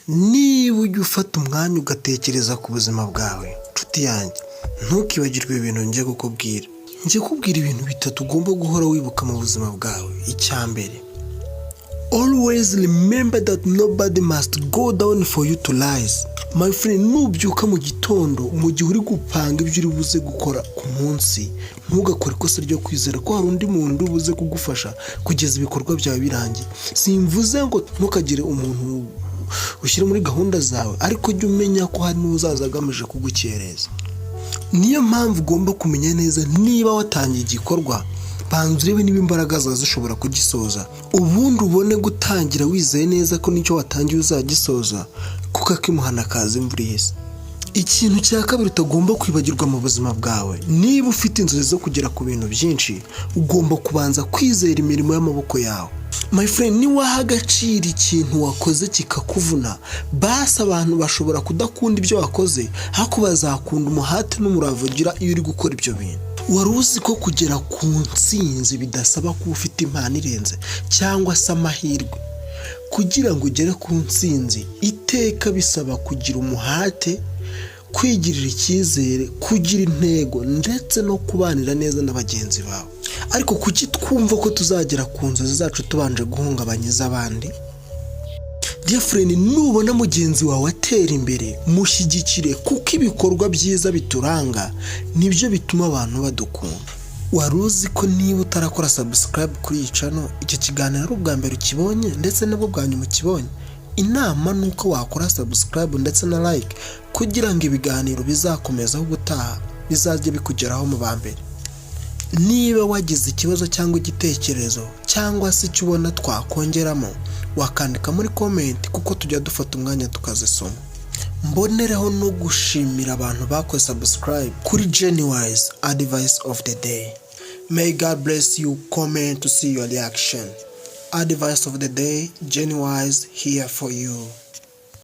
niba ujya ufata umwanya ugatekereza ku buzima bwawe nshuti yanjye, ntukibagirwe ibintu ngiye kukubwira. Ngiye kubwira ibintu bitatu ugomba guhora wibuka mu buzima bwawe. Icyambere, always remember that nobody must go down for you to rise. My friend, nubyuka mu gitondo mu gihe uri gupanga ibyo uri buze gukora ku munsi, ntugakore ikosa ryo kwizera ko hari undi muntu ubuze kugufasha kugeza ibikorwa byawe birangiye. Simvuze ngo ntukagire umuntu ushyira muri gahunda zawe, ariko jya umenya ko hari n'uzaza agamije kugukereza. Niyo mpamvu ugomba kumenya neza niba watangiye igikorwa, banza urebe niba imbaraga zawe zishobora kugisoza, ubundi ubone gutangira wizeye neza ko nicyo watangiye uzagisoza, kuko akimuhana kaza imvura ihise. Ikintu cya kabiri utagomba kwibagirwa mu buzima bwawe, niba ufite inzozi zo kugera ku bintu byinshi, ugomba kubanza kwizera imirimo y'amaboko yawe. My friend, niwaha agaciro ikintu wakoze kikakuvuna, basi abantu bashobora kudakunda ibyo wakoze, ariko bazakunda umuhate n'umurava ugira iyo uri gukora ibyo bintu. Wari uzi ko kugera ku ntsinzi bidasaba kuba ufite impano irenze cyangwa se amahirwe? Kugira ngo ugere ku ntsinzi iteka bisaba kugira umuhate, kwigirira icyizere, kugira intego ndetse no kubanira neza na bagenzi bawe. Ariko kuki twumva ko tuzagera ku nzozi zacu tubanje guhungabanya iz'abandi? Dear friend, nubona mugenzi wawe atera imbere, mushyigikire, kuko ibikorwa byiza bituranga nibyo bituma abantu badukunda. Wari uzi ko niba utarakora subscribe kuri iyi channel, icyo kiganiro ari ubwa mbere ukibonye ndetse nabwo bwa nyuma ukibonye, inama nuko wakora subscribe ndetse na like, kugira ngo ibiganiro bizakomezaho gutaha bizajye bikugeraho mu bambere. Niba wagize ikibazo cyangwa igitekerezo cyangwa se icyo ubona twakongeramo, wakandika muri comment, kuko tujya dufata umwanya tukazisoma. Mbonereho no gushimira abantu bakoze subscribe kuri Genuwise advice of the day. May God bless you. Comment to see your reaction. Advice of the day, Genuwise here for you.